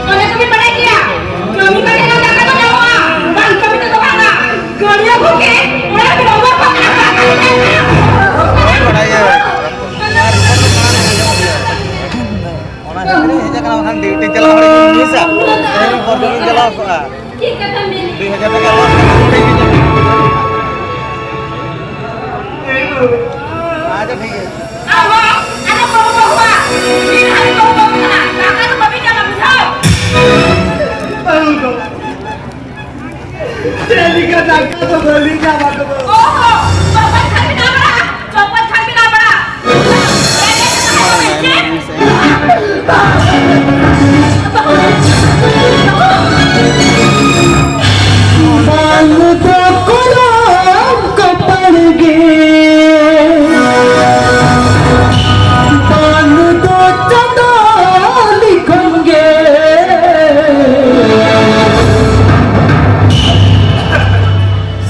ᱚᱸᱰᱮ ᱠᱚᱵᱤᱱ ᱵᱟᱲᱟᱭ ᱜᱮᱭᱟ, ᱠᱟᱹᱢᱤ ᱠᱟᱛᱮ ᱫᱚ ᱫᱟᱠᱟ ᱫᱚ ᱧᱟᱢᱚᱜᱼᱟ, ᱵᱟᱝ ᱠᱟᱹᱢᱤ ᱛᱮᱫᱚ ᱵᱟᱝᱟ᱾ ᱜᱟᱹᱲᱭᱟᱹ ᱵᱷᱩᱜᱤ, ᱚᱸᱰᱮ ᱵᱤᱱ ᱚᱢᱚᱨ ᱠᱚᱜ ᱠᱟᱱᱟ, ᱵᱟᱝ ᱠᱟᱹᱢᱤ ᱠᱟᱱᱟ᱾ ᱵᱟᱲᱟᱭᱟ᱾ ᱚᱱᱟ ᱠᱷᱟᱹᱛᱤᱨ ᱤᱧ ᱦᱮᱡ ᱟᱠᱟᱱᱟ, ᱵᱟᱠᱷᱟᱱ ᱰᱤᱭᱩᱴᱤ ᱪᱟᱞᱟᱜ ᱦᱚᱲ ᱤᱧ ᱢᱤᱥᱟ᱾ ᱛᱮᱦᱮᱧ ᱯᱚᱨ ᱫᱚ ᱵᱟᱹᱧ ᱪᱟᱞᱟᱣ ᱠᱚᱜᱼᱟ᱾ ᱪᱮᱫ ᱠᱟᱛᱷᱟᱢ ᱢᱮᱱ ᱫᱩᱭ ᱦᱟᱡᱟᱨ ᱴᱟᱠᱟ ᱞᱚᱥ ᱠᱟᱛᱮ ᱱᱚᱰᱮ ᱜᱮ ᱪᱟᱞᱟᱜ᱾ ᱟᱪᱪᱷᱟ, ᱴᱷᱤᱠ ᱜᱮᱭᱟ᱾ ᱟᱵᱚ, ᱟᱞᱮ ᱵᱟᱹᱦᱩ ᱵᱟᱹᱦᱩᱣᱟᱜ ᱢᱤᱫ ᱦᱟᱹᱵᱤ ᱵᱟᱹᱦᱩ ᱵᱟᱹᱦᱩ ᱠᱟᱱᱟ᱾ ᱫᱟᱠᱟ ᱫᱚ ᱵᱟᱹᱵᱤᱱ ᱧᱟᱢᱟ, ᱵᱩᱡᱷᱟᱹᱣ? ᱪᱮᱫ ᱞᱮᱠᱟ ᱫᱟᱠᱟ ᱫᱚ ᱵᱟᱹᱵᱤᱱ ᱧᱟᱢᱟ, ᱜᱚᱜᱚ? ᱚᱦᱚ, ᱵᱟᱵᱟ ᱪᱷᱟᱹᱵᱤ ᱱᱟᱢᱲᱟ᱾ ᱪᱚᱯᱚᱡ ᱠᱷᱟᱱ ᱵᱤᱱ ᱟᱵᱲᱟ᱾ ᱵᱟᱝ ᱫᱚ ᱠᱚᱲᱟᱢ ᱠᱚᱯᱟᱲ ᱜᱮ, ᱵᱟᱝ ᱫᱚ ᱪᱟᱸᱫᱚ ᱞᱤᱠᱷᱚᱱ ᱜᱮ᱾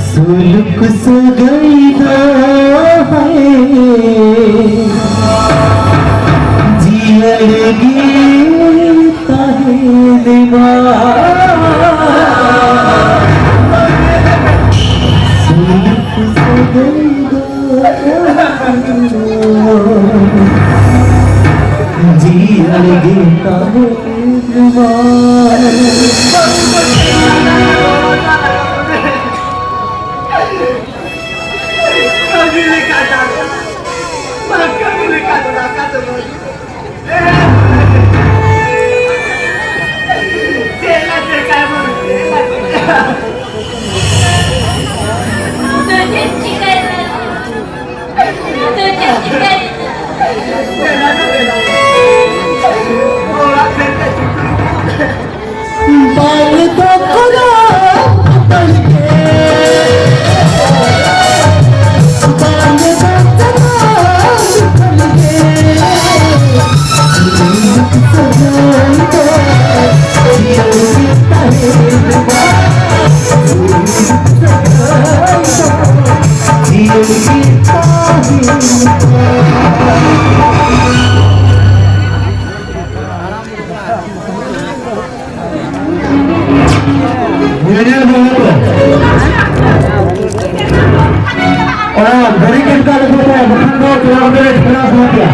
ᱥᱩᱞᱩᱠ ᱥᱟᱹᱜᱟᱹᱭ ᱫᱚ ᱦᱟᱭ ᱡᱤᱭᱟᱹᱲ ᱜᱮ ᱛᱟᱦᱮᱱ ᱢᱟ᱾ ᱥᱩᱞᱩᱠ ᱡᱤᱭᱚᱱ ᱜᱮ ᱛᱟᱦᱮᱸᱱ ᱢᱟ᱾ ᱠᱟᱹᱢᱤ ᱞᱮᱠᱟ ᱫᱟᱠᱟ, ᱵᱟᱝ ᱠᱟᱹᱢᱤ ᱞᱮᱠᱟ ᱫᱚ ᱫᱟᱠᱟ ᱫᱚ ᱵᱟᱹᱱᱩᱜ᱾ ᱪᱮᱫ ᱞᱮ ᱪᱮᱠᱟᱭᱟ ᱵᱚᱱ? ᱪᱮᱫ ᱞᱮ ᱪᱮᱠᱟᱭᱟ? ᱫᱚ ᱪᱮᱫ ᱪᱤᱠᱟᱹᱭᱮᱱᱟ? ᱫᱚ ᱪᱮᱫ ᱪᱤᱠᱟᱹᱭᱮᱱᱟ? ᱚᱲᱟᱜ ᱥᱮᱱ ᱛᱮ ᱪᱷᱩᱴᱤ᱾ ᱵᱟᱝ ᱫᱚ ᱠᱚᱱᱚ ᱵᱚᱫᱚᱞ ᱜᱮ, ᱵᱟᱝ ᱫᱚ ᱠᱚᱱᱚ ᱵᱚᱫᱚᱞ ᱜᱮ᱾ ᱡᱤᱭᱚᱱ ᱫᱚ ᱡᱤᱭᱚᱱ ᱜᱮ ᱛᱟᱦᱮᱱ ᱢᱟ᱾ ᱡᱤᱭᱚᱱ ᱜᱮ ᱛᱟᱦᱮᱱ ᱢᱟ᱾ ᱧᱮᱧᱮᱞ ᱵᱚᱱ ᱚᱱᱟ ᱵᱮᱨᱤᱠᱮᱰ ᱠᱟᱜ ᱞᱟᱹᱜᱤᱫ ᱛᱮ ᱵᱟᱠᱷᱟᱱ ᱫᱚ ᱪᱟᱞᱟᱣ ᱠᱟᱛᱮ ᱴᱷᱮᱞᱟᱣ ᱥᱟᱱᱟ ᱯᱮᱭᱟ᱾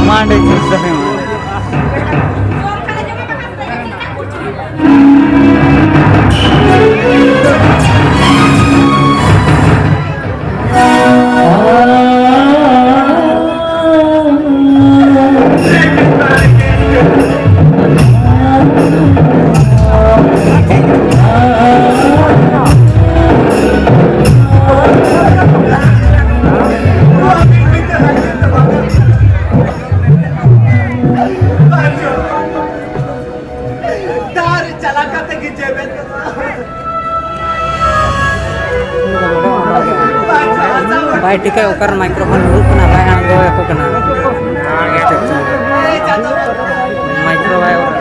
ᱢᱟᱱᱰᱮ ᱪᱮᱫ ᱥᱟᱯᱮ ᱢᱟᱱᱰᱮ᱾ ᱫᱟᱜ ᱨᱮ ᱪᱟᱞᱟᱣ ᱠᱟᱛᱮ ᱜᱮ ᱡᱮᱵᱮᱫ ᱠᱟᱱᱟ᱾ ᱵᱟᱭ ᱴᱷᱤᱠᱟ ᱚᱠᱟᱨᱮ ᱢᱟᱭᱠᱨᱳᱯᱷᱳᱱ ᱧᱩᱨᱩᱜ ᱠᱟᱱᱟ, ᱵᱟᱭ ᱟᱬᱜᱚ ᱟᱠᱚ ᱠᱟᱱᱟ᱾ ᱢᱟᱭᱠᱨᱳ ᱵᱟᱭ ᱚᱨ᱾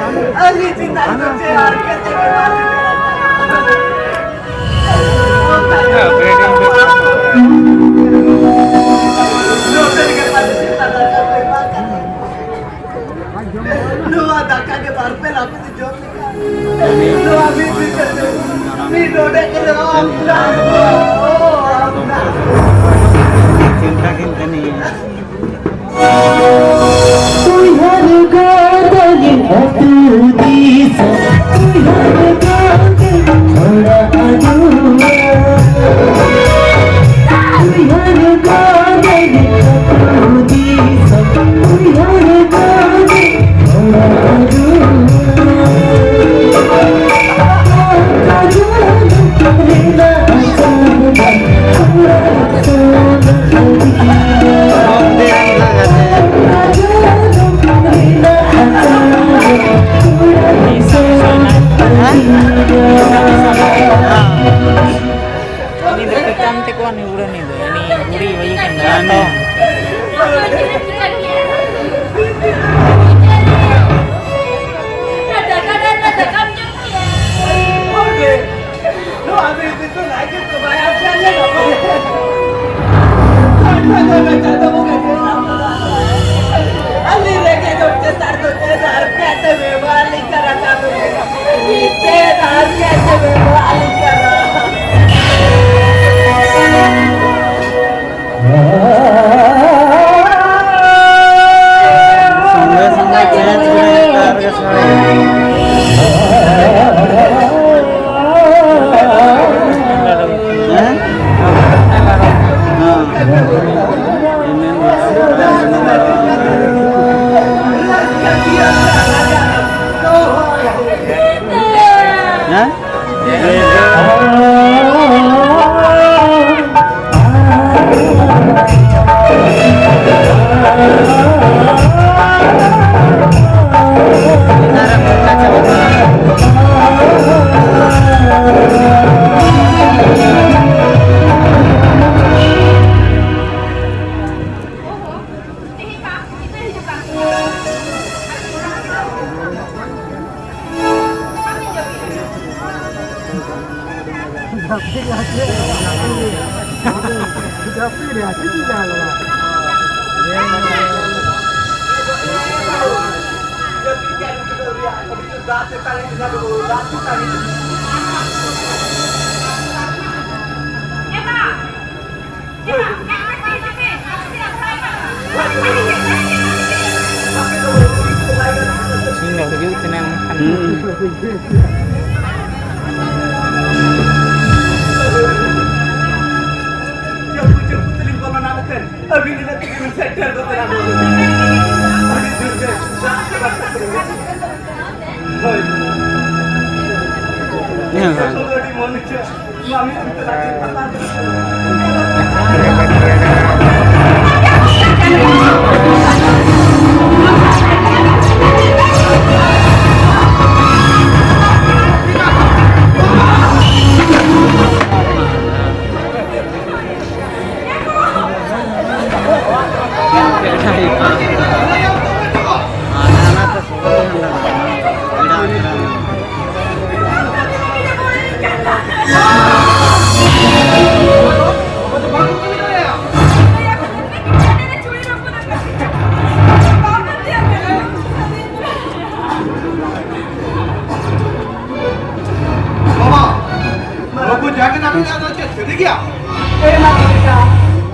ᱱᱚᱣᱟ ᱫᱟᱠᱟ ᱜᱮ ᱵᱟᱨ ᱯᱮ ᱞᱟᱯᱮ ᱫᱚ ᱡᱚᱢ ᱞᱮᱠᱷᱟᱱ, ᱱᱚᱣᱟ ᱢᱤᱫ ᱪᱤᱱᱛᱟ ᱠᱤᱱ ᱠᱟᱹᱢᱤᱭᱟ᱾ ᱩᱭᱦᱟᱹᱨ ᱜᱚᱫᱟᱹᱧ ᱟᱹᱛᱩ ᱫᱤᱥᱚᱢ, ᱩᱭᱦᱟᱹᱨ ᱜᱚᱫᱟᱹᱧ ᱚᱲᱟᱜ ᱫᱩᱣᱟᱹᱨ᱾ ᱩᱭᱦᱟᱹᱨ ᱜᱚᱫᱟᱹᱧ ᱟᱹᱛᱩ ᱫᱤᱥᱚᱢ, ᱩᱭᱦᱟᱹᱨ ᱜᱚᱫᱟᱹᱧ ᱚᱲᱟᱜ ᱫᱩᱣᱟᱹᱨ᱾ ᱩᱱᱤ ᱫᱚ ᱯᱤᱴᱟᱱ ᱛᱮᱠᱚ ᱩᱱᱤ ᱩᱲᱟᱹᱱᱤ ᱫᱚ, ᱩᱱᱤ ᱵᱩᱲᱦᱤ ᱦᱩᱭ ᱠᱟᱱ ᱜᱮᱭᱟ ᱛᱚ᱾ ᱥᱚᱸᱜᱮ ᱥᱚᱸᱜᱮ ᱪᱮᱬᱮ ᱪᱮᱬᱮ ᱠᱟᱨ ᱜᱮ ᱥᱟᱰᱮ᱾ ᱦᱮᱸ? ᱦᱮᱸ? ᱪᱟᱹᱯᱩ ᱪᱟᱹᱯᱩ ᱛᱮᱞᱤᱧ ᱵᱚᱞᱚᱱᱟ ᱢᱮᱱᱛᱮ ᱟᱹᱵᱤᱱ ᱤᱱᱟᱹ ᱛᱮᱜᱮ ᱵᱤᱱ ᱥᱮᱴᱮᱨ ᱜᱚᱫ ᱮᱱᱟ᱾ ᱟᱹᱰᱤ ᱡᱳᱨ ᱜᱮ ᱫᱟᱜ ᱠᱮᱫᱟ᱾ ᱦᱳᱭ᱾ ᱦᱮᱸ, ᱦᱮᱸ᱾ ᱟᱹᱰᱤ ᱢᱚᱱ ᱤᱪᱪᱷᱟᱹ᱾ ᱵᱟᱵᱟ, ᱱᱩᱠᱩ ᱡᱟᱦᱟᱸ ᱠᱟᱱᱟ ᱠᱚ, ᱟᱫᱚ ᱪᱮᱫ ᱥᱟᱹᱨᱤ ᱜᱮᱭᱟ? ᱮ ᱢᱟ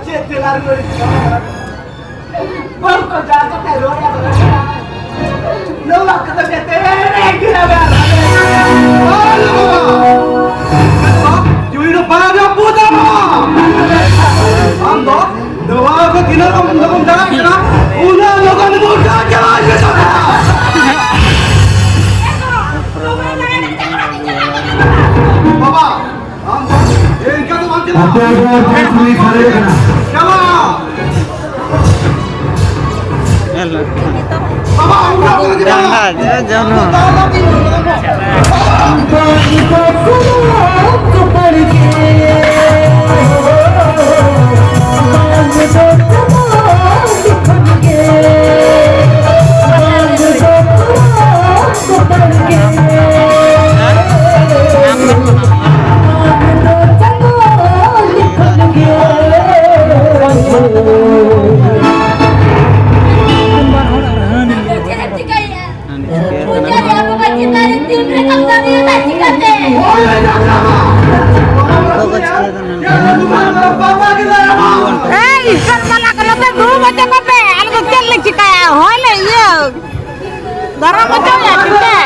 ᱪᱮᱫ ᱛᱮᱞᱟ ᱨᱩᱣᱟᱹᱲ ᱦᱤᱡᱩᱜᱼᱟ? ᱵᱟᱹᱦᱩ ᱠᱚ ᱡᱟ ᱠᱟᱛᱮ ᱨᱚᱲ ᱮ ᱵᱟᱲᱟᱭᱟ᱾ ᱱᱚᱣᱟ ᱠᱚᱫᱚ ᱡᱮᱛᱮ ᱮᱲᱮ ᱜᱮᱭᱟ᱾ ᱟᱞᱚ ᱵᱟᱵᱟ! ᱡᱩᱭᱤ ᱫᱚ ᱵᱟᱝ ᱨᱟᱹᱯᱩᱫᱚᱜᱼᱟ! ᱟᱢ ᱫᱚ ᱱᱚᱣᱟ ᱠᱚ ᱛᱤᱱᱟᱹᱜ ᱞᱚᱜᱚᱱ ᱞᱚᱜᱚᱱ ᱫᱟᱲᱟᱜ ᱠᱟᱱᱟ, ᱩᱱᱟᱹᱜ ᱞᱚᱜᱚᱱ ᱢᱚᱴᱟ ᱪᱟᱞᱟᱜ ᱠᱟᱱᱟ᱾ ᱵᱟᱵᱟ, ᱟᱢ ᱫᱚ ᱮᱱᱠᱟ ᱫᱚ ᱵᱟᱢ ᱪᱟᱞᱟᱜᱼᱟ᱾ ᱟᱯᱮ ᱫᱚ ᱯᱩᱞᱤᱥ ᱥᱟᱨᱮᱡ ᱠᱟᱱᱟ᱾ ᱪᱟᱞᱟᱜ᱾ ᱧᱮᱞ ᱢᱮ᱾ ᱵᱟᱵᱟ, ᱟᱢ ᱫᱚ ᱟᱯᱮ ᱫᱚ ᱪᱟᱞᱟᱜ᱾ ᱰᱟᱸᱰᱟ ᱡᱮ ᱡᱚᱱᱚ᱾ ᱪᱮᱫ ᱮᱢ ᱪᱤᱠᱟᱹᱭᱮᱫᱼᱟ? ᱦᱟᱹᱱᱤ ᱪᱤᱠᱟᱹᱭᱮᱫ ᱠᱟᱱᱟ? ᱯᱩᱡᱟᱹᱨᱤ ᱟᱵᱚ ᱵᱟᱭ ᱪᱮᱛᱟᱱ ᱨᱮ ᱛᱤᱱ ᱨᱮ ᱠᱟᱢ ᱫᱟᱲᱮᱭᱟᱫᱟ ᱪᱤᱠᱟᱹᱛᱮ? ᱜᱚᱜᱚ ᱪᱤᱠᱟᱹᱭᱮᱫ ᱠᱟᱱᱟ? ᱮᱭ, ᱤᱥᱠᱟᱨ ᱢᱟᱞᱟ ᱠᱚ ᱱᱚᱛᱮ ᱫᱩᱲᱩᱵ ᱦᱚᱪᱚ ᱠᱚᱯᱮ᱾ ᱟᱞᱮ ᱫᱚ ᱪᱮᱫ ᱞᱮ ᱪᱤᱠᱟᱹᱭᱟ? ᱦᱚᱭ ᱞᱮ ᱤᱭᱟᱹ, ᱫᱟᱨᱟᱢ ᱦᱚᱪᱚᱭᱟ ᱪᱤᱠᱟᱹ?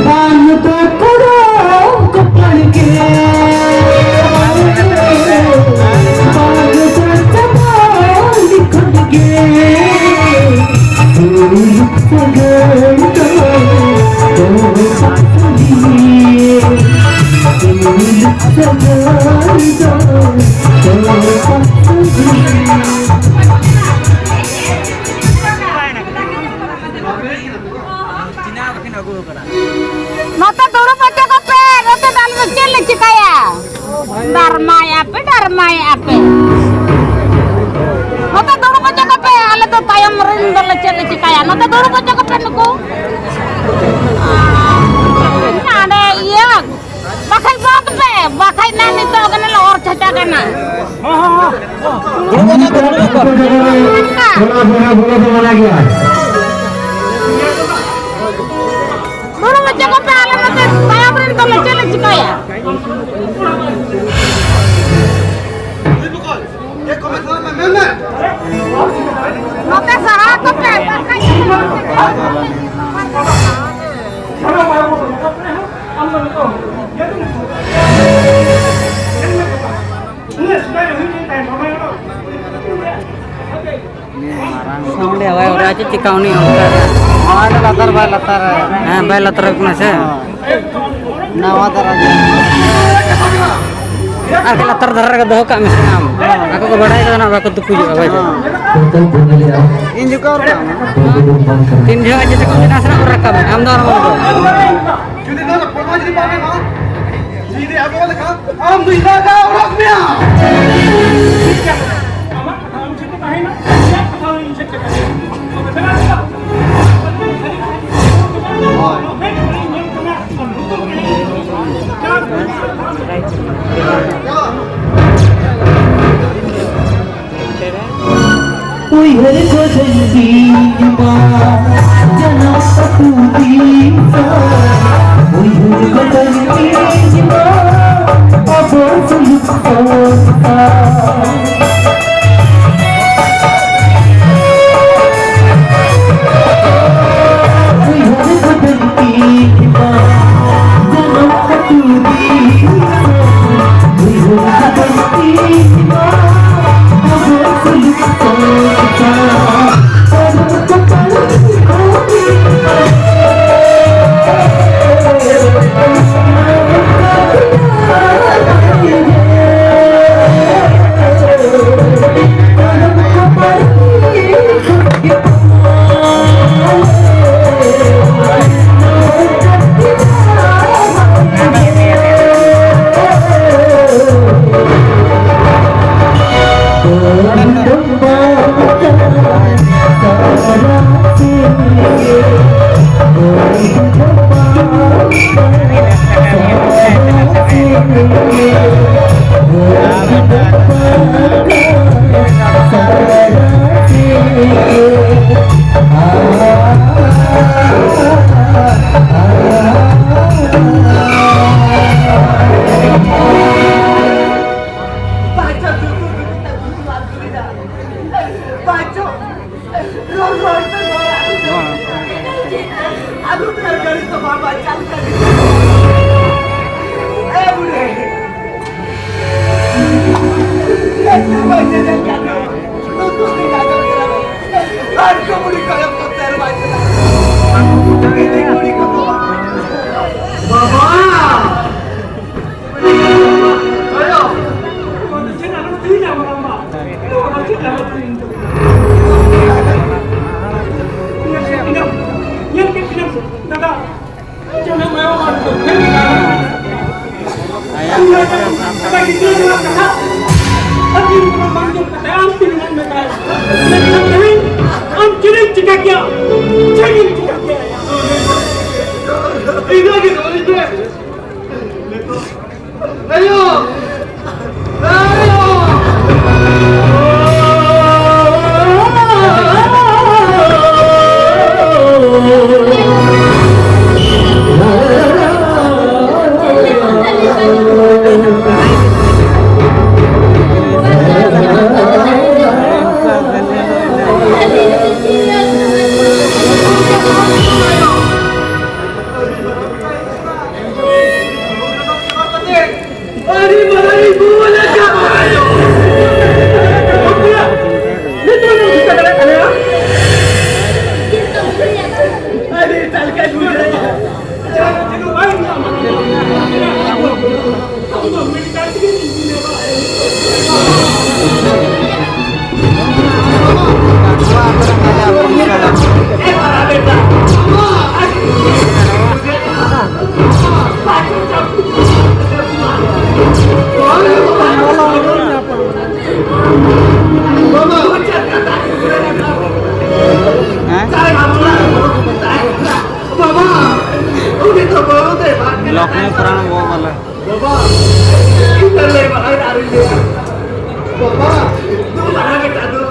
बांध दो करो कपड़ के, बांध दो चबाली खुद के, तू सगन दो, दो पसंदी, तू सगन दो, दो पसंदी। ᱱᱚᱛᱮ ᱫᱩᱲᱩᱵ ᱦᱚᱪᱚ ᱠᱚᱯᱮ, ᱱᱚᱛᱮ ᱫᱚ ᱟᱞᱮ ᱫᱚ ᱪᱮᱫ ᱞᱮ ᱪᱤᱠᱟᱹᱭᱟ? ᱰᱟᱨᱢᱟᱭᱮᱫᱼᱟ ᱯᱮ, ᱰᱟᱨᱢᱟᱭᱮᱫᱼᱟ ᱯᱮ᱾ ᱱᱚᱛᱮ ᱫᱩᱲᱩᱵ ᱦᱚᱪᱚ ᱠᱚᱯᱮ, ᱟᱞᱮ ᱫᱚ ᱛᱟᱭᱚᱢ ᱨᱮᱱ ᱫᱚᱞᱮ ᱪᱮᱫ ᱞᱮ ᱪᱤᱠᱟᱹᱭᱟ? ᱱᱚᱛᱮ ᱫᱩᱲᱩᱵ ᱦᱚᱪᱚ ᱠᱚᱯᱮ ᱱᱩᱠᱩ᱾ ᱦᱟᱸᱰᱮ ᱤᱭᱟᱹ ᱵᱟᱠᱷᱟᱡ ᱵᱟᱫ ᱯᱮ, ᱵᱟᱠᱷᱟᱡ ᱱᱟ ᱱᱤᱛᱚᱜ ᱜᱮ ᱞᱮ ᱚᱨ ᱪᱷᱟᱪᱟ ᱠᱟᱱᱟ᱾ ᱫᱩᱲᱩᱵ ᱦᱚᱪᱚ ᱠᱚᱯᱮ, ᱟᱞᱮ ᱱᱚᱛᱮ ᱛᱟᱭᱚᱢ ᱨᱮᱱ ᱫᱚᱞᱮ ᱪᱮᱫ ᱞᱮ ᱪᱤᱠᱟᱹᱭᱟ? ᱱᱚᱛᱮ ᱥᱟᱦᱟ ᱠᱚᱯᱮ, ᱵᱟᱠᱷᱟᱡ ᱥᱟᱣᱩᱱᱰ ᱮ ᱦᱚᱭ ᱚᱨᱟ ᱪᱮᱫ ᱪᱤᱠᱟ ᱩᱱᱤ ᱚᱱᱠᱟ? ᱱᱚᱣᱟ ᱫᱚ ᱞᱟᱛᱟᱨ ᱵᱟᱭ ᱞᱟᱛᱟᱨ᱾ ᱦᱮᱸ, ᱵᱟᱭ ᱞᱟᱛᱟᱨ ᱠᱟᱱᱟ ᱥᱮ? ᱦᱳᱭ᱾ ᱱᱟᱣᱟ ᱫᱷᱟᱨᱟ ᱜᱮ᱾ ᱟᱨ ᱠᱤ ᱞᱟᱛᱟᱨ ᱫᱷᱟᱨᱟ ᱨᱮᱜᱮ ᱫᱚᱦᱚ ᱠᱟᱜ ᱢᱮ ᱥᱮ ᱟᱢ᱾ ᱦᱳᱭ᱾ ᱟᱠᱚ ᱠᱚ ᱵᱟᱲᱟᱭ ᱠᱟᱫᱟ ᱱᱟᱜ ᱵᱟᱠᱚ ᱛᱩᱠᱩᱡᱚᱜᱼᱟ, ᱵᱟᱭ ᱪᱮ? ᱦᱳᱭ᱾ ᱤᱧ ᱡᱚᱠᱷᱚᱱ ᱨᱟᱠᱟᱵ ᱢᱮ᱾ ᱛᱤᱱ ᱡᱚᱦᱚᱜ ᱡᱮᱥᱮ ᱠᱚ ᱢᱮᱱᱟ ᱥᱮ ᱱᱟᱜ ᱠᱚ ᱨᱟᱠᱟᱵ ᱢᱮ, ᱟᱢ ᱫᱚ ᱟᱞᱚᱢ ᱩᱰᱩᱠᱚᱜᱼᱟ᱾ ᱡᱩᱫᱤ ᱱᱚᱣᱟ ᱯᱚᱨᱢᱟ ᱡᱩᱫᱤ ᱵᱟᱢ ᱮᱢᱟ, ᱡᱩᱫᱤ ᱟᱵᱚ ᱞᱮᱠᱟ, ᱟᱢ ᱫᱚ ᱤᱧ ᱫᱚ ᱚᱰᱚᱠ ᱢᱮᱭᱟ᱾ ᱩᱭᱦᱟᱹᱨ ᱠᱚ ᱡᱟᱹᱱᱤᱡ ᱢᱟ ᱡᱟᱱᱟᱢ ᱟᱹᱛᱩ ᱫᱤ ᱜᱟᱹᱰᱤ ᱫᱚ ᱵᱟᱝ ᱵᱟᱧᱪᱟᱣ ᱞᱮᱠᱟ ᱜᱮ᱾ ᱮ ᱵᱩᱰᱷᱤ, ᱮ ᱵᱩᱰᱷᱤ, ᱧᱮᱧᱮᱞ ᱠᱟᱱ ᱫᱚ᱾ ᱱᱩᱠᱩ ᱜᱮ ᱠᱟᱡᱚᱞ ᱠᱟᱱᱟ᱾ ᱟᱨ ᱠᱚ ᱵᱩᱰᱷᱤ ᱠᱚᱭᱚᱜ ᱠᱚ ᱥᱮᱨᱢᱟ ᱪᱮᱛᱟᱱ᱾ ᱵᱤᱴᱤ ᱠᱩᱲᱤ ᱠᱚ ᱫᱚ ᱵᱟᱝ᱾ ᱵᱟᱵᱟ! ᱟᱭᱳ! ᱧᱮᱞ ᱠᱮᱫ ᱯᱮᱭᱟᱢ, ᱫᱟᱫᱟ, ᱡᱟᱱᱟᱢ ᱟᱭᱳ ᱵᱟᱵᱟ ᱫᱚ ᱯᱷᱮᱞ ᱠᱟᱱᱟ᱾ ᱟᱭᱟᱜ ᱯᱚᱭᱥᱟ ᱥᱟᱵ ᱠᱟᱛᱮ ᱜᱤᱫᱽᱨᱟᱹ ᱱᱚᱣᱟ ᱠᱟᱛᱷᱟ ᱟᱹᱠᱤᱱ ᱠᱚ ᱵᱟᱝ ᱡᱚᱢ ᱠᱟᱛᱮ ᱟᱢ ᱛᱤᱱᱟᱹᱜ ᱮᱢ ᱢᱮᱛᱟᱭᱟ? ᱢᱮᱱᱠᱷᱟᱱ ᱛᱮᱦᱮᱧ ᱟᱢ ᱪᱮᱫ ᱮᱢ ᱪᱤᱠᱟ ᱠᱮᱭᱟ? ᱪᱮᱫ ᱮᱢ ᱪᱤᱠᱟ ᱠᱮᱭᱟ? ᱤᱱᱟᱹ ᱜᱮ ᱱᱚᱜᱼᱚᱭ ᱡᱮ ᱟᱭᱳ! ᱟᱭᱳ! ᱟᱹᱰᱤ ᱢᱟᱨᱟᱝ ᱤᱧ ᱜᱩᱨᱩ ᱞᱮᱠᱟ ᱵᱟᱲᱟᱭᱚᱜ᱾ ᱵᱟᱯᱞᱟ᱾ ᱱᱤᱛᱚᱜ ᱫᱚ ᱪᱤᱠᱟᱹ ᱫᱟᱲᱮᱭᱟᱜ ᱠᱟᱱᱟ? ᱟᱹᱰᱤ ᱮᱴᱟᱜ ᱞᱮᱠᱟᱧ ᱵᱩᱡᱷᱟᱹᱣᱮᱫᱼᱟ᱾ ᱡᱟᱦᱟᱸ ᱪᱮᱫ ᱦᱚᱸ ᱵᱟᱝ ᱧᱟᱢ ᱟᱠᱟᱱᱟ᱾ ᱟᱢ ᱫᱚ ᱢᱤᱫ ᱠᱟᱹᱴᱤᱡ ᱜᱮ ᱤᱧ ᱧᱮᱞᱚᱜᱼᱟ᱾ ᱞᱚᱠᱷᱢᱤ ᱯᱨᱟᱬ ᱜᱚ ᱵᱟᱞᱟ᱾ ᱵᱟᱵᱟ, ᱤᱧ ᱫᱚ ᱞᱟᱹᱭ ᱵᱟᱲᱟᱭ ᱟᱹᱣᱨᱤᱧ ᱞᱟᱹᱭᱟ᱾ ᱵᱟᱵᱟ, ᱫᱩ ᱵᱟᱲᱟ ᱜᱮ ᱪᱟᱸᱫᱚ᱾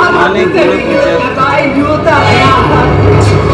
ᱟᱢ ᱢᱟᱹᱞᱤᱠ ᱟᱹᱛᱩ ᱛᱮ ᱜᱩᱨᱩ ᱢᱤᱫ ᱯᱤᱪᱷᱟᱹ᱾ ᱠᱟᱴᱟ ᱤᱧ ᱡᱩᱛᱟ᱾